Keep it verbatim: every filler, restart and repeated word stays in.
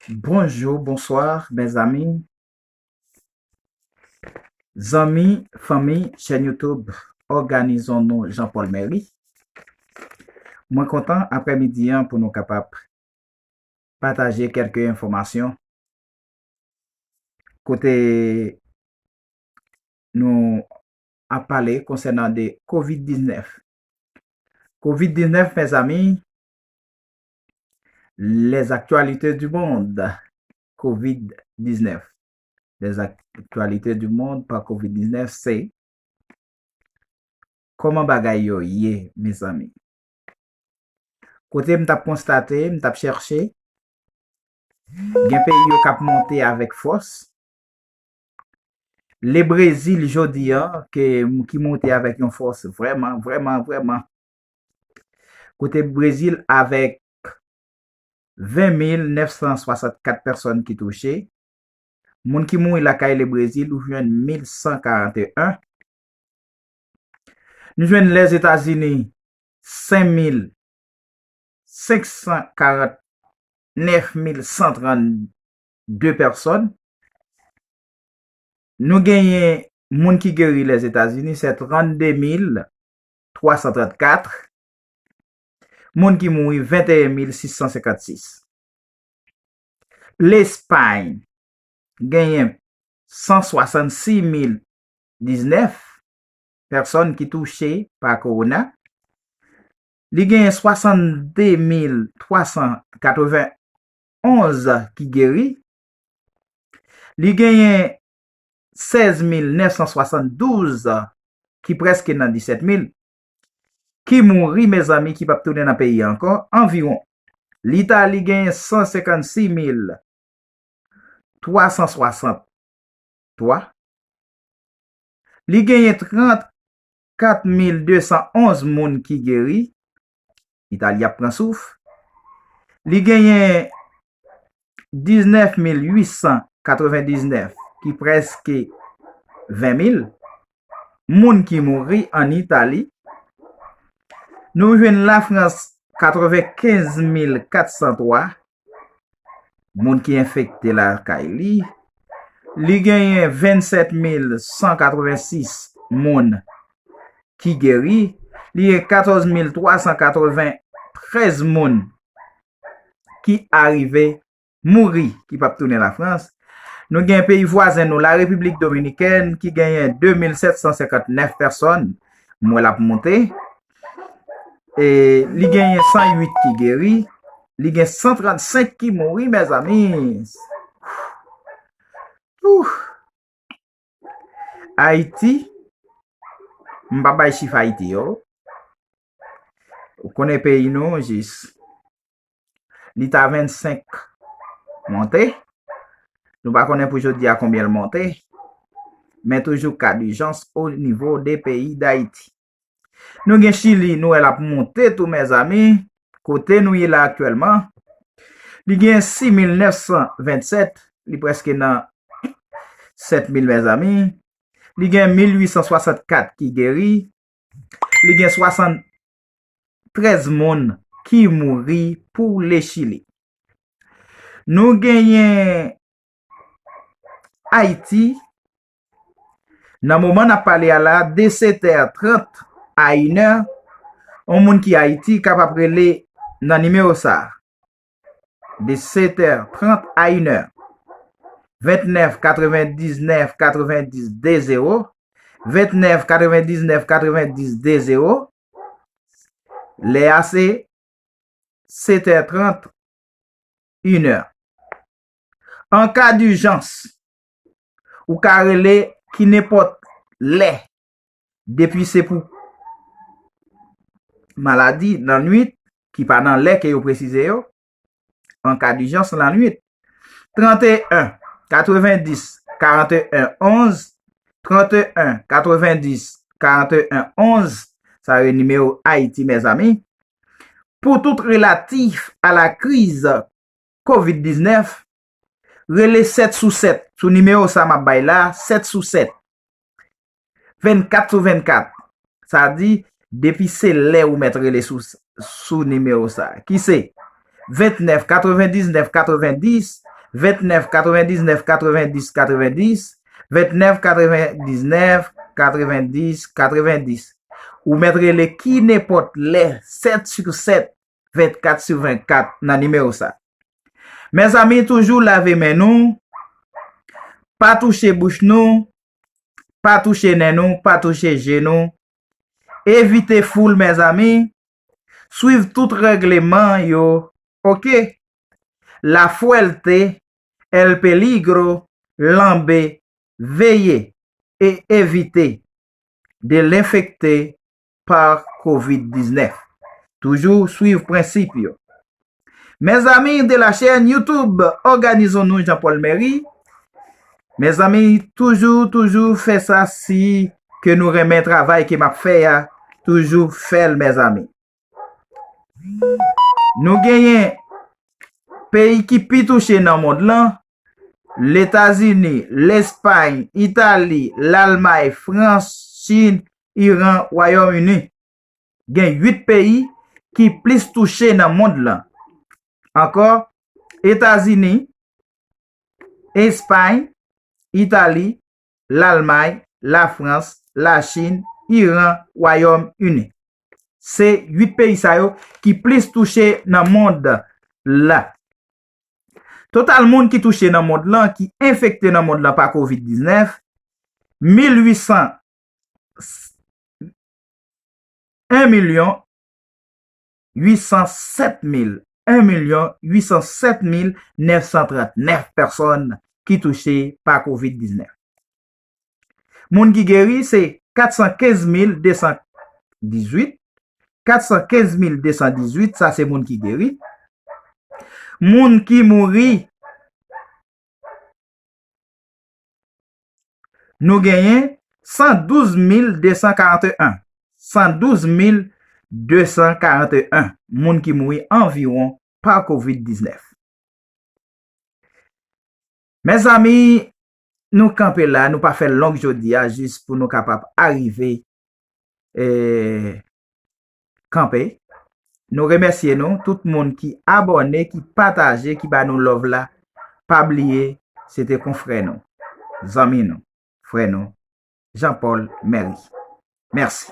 Bonjou, bonswa, mezanmi. Zanmi, fanmi, chèn YouTube, òganizon nou Jean Paul Mary. Mwen kontan aprèmidi an pou nou kapab pataje kèlke enfòmasyon kote nou ap pale konsènan de kovid diznèf. Kovid diznèf, mezanmi, les actualités du monde, kovid diznèf. Les actualités du monde pa kovid diznèf, se kòman bagay yo ye, mezanmi. Kote m t ap konstate, m t ap chèche, gen peyi yo k ap monte avèk fòs. Le Brezil jodi an, ke, ki monte avèk yon fòs vrèman, vrèman, vrèman. Kote Brezil avèk ven mil nèf san swasannkat pèsòn ki touche. Moun ki mouri lakay le Brezil, ou jwenn mil san karannteyen. Nou jwenn Lèzetazini, senk mil senk san karant nèf mil san trannde pèsòn. Nou genyen moun ki geri Lèzetazini, se trannde mil twa san trannkat. Moun ki mouri, venteyen mil sis san senkannsis. Lespay genyen san swasannsis mil diznèf pèsòn ki touche pa kowona. Li genyen swasannde mil twa san katrevenonz ki geri. Li genyen sèz mil nèf san swasanndouz ki prèske nan disèt mil ki mouri, mezanmi, ki p ap tounen nan peyi a ankò, anviwon. Litali genyen san senkannsis mil twa san swasanntwa. Li genyen trannkat mil de san onz moun ki geri. Itali ap pran souf. Li genyen diznèf mil uit san katrevendiznèf, ki prèske ven mil moun ki mouri ann Itali. Nou jwenn Lafrans, katrevenkenz mil kat san twa moun ki enfekte lakay li. Li genyen vennsèt mil san katrevensis moun ki geri. Li gen katòz mil twa san katreventrèz moun ki arive mouri, ki p ap tounen Lafrans. Nou gen peyi vwazen nou, Larepiblik Dominikèn, ki genyen de mil sèt san senkannèf pèsòn. M wè l ap monte. E li genyen san uit ki geri. Li gen san trannsenk ki mouri, mezanmi. Ouh. Ayiti, m pa bay chif Ayiti yo. Ou konnen peyi nou, jis li ta vennsenk monte. Nou pa konnen pou jodi a konbyen l monte. Men toujou ka dijans o nivo de peyi Dayiti. Nou gen Chili, nou wè l ap monte tou, mezanmi. Kote nou ye la aktyèlman, li gen sis mil nèf san vennsèt, li prèske nan sèt mil, mezanmi. Li gen mil uit san swasannkat ki geri. Li gen swasanntrèz moun ki mouri pou le Chili. Nou genyen Ayiti, nan moman n ap pale a la, de sèt è trant a inè, yon moun ki Ayiti kapab rele nan nimewo sa a, de sèt è trant a inè, vennèf katrevendiznèf katrevendis de zewo, vennèf katrevendiznèf katrevendis de zewo, lè a se sèt è trant, inè. An ka dijans, ou ka rele ki nenpòt lè, depi se pou maladi lannwit, ki pa nan lè ke yo presize yo, an ka dijans lannwit. Tranteyen katrevendis karanteyen onz, tranteyen katrevendis karanteyen onz, sa yo nimewo Ayiti, mezanmi. Pou tout relatif a la kriz kovid diznèf, rele sèt sou sèt sou nimewo sa m ap bay la, sèt sou sèt, vennkat sou vennkat. Sa di, depi se lè ou mèt rele sou, sou nimewo sa, ki se vennèf katrevendiznèf katrevendis, vennèf katrevendiznèf katrevendis katrevendis, vennèf katrevendiznèf katrevendis katrevendis. Ou mèt rele ki nenpòt lè, sèt sou sèt, vennkat sou vennkat nan nimewo sa. Mezanmi, toujou lave men nou, pa touche bouch nou, pa touche nen nou, pa touche je nou. Evite foul, mezanmi. Swiv tout règleman yo, oke? La fuerte, el peligro, lanbe, veye e evite de lenfekte pa kovid diznèf. Toujou swiv prensip yo. Mes amis de la chaîne YouTube, Organisons-nous Jean Paul Mary. Mes amis, toujou, toujou fè sa si ke nou renmen travay ke m ap fè a. Toujou fè l, mes amis. Nou genyen peyi ki pi touche nan mond lan, Letazini, Lespay, Itali, Lalmay, Frans, Chin, Iran, Wayòm Ini. Gen uit peyi ki plis touche nan mond lan. Ankò, Etazini, Espay, Itali, Lalmay, Lafrans, Lachin, Iran, Wayòm Ini. Se uit peyi sa yo ki plis touche nan mond la. Total moun ki touche nan mond lan, ki enfekte nan mond lan pa kovid diznèf, mil uit san, en milyon uit san sèt mil, en milyon uit san sèt mil nèf san trannèf pèsòn ki touche pa kovid diznèf. Moun ki geri se kat san kenz mil de san dizuit, kat san kenz mil de san dizuit, sa se moun ki geri. Moun ki mouri, nou genyen san douz mil de san karannteyen. San douz mil de san karannteyen moun ki mouri anviwon pa kovid diznèf. Mezanmi, nou kanpe la, nou pa fè l long jodi a, jis pou nou kapab arive, eh, kanpe. Nou remèsye nou, tout moun ki abòne, ki pataje, ki ba nou love la. Pa bliye, se te konfrè nou, zanmi nou, frè nou, Jean Paul Mary. Mèsi.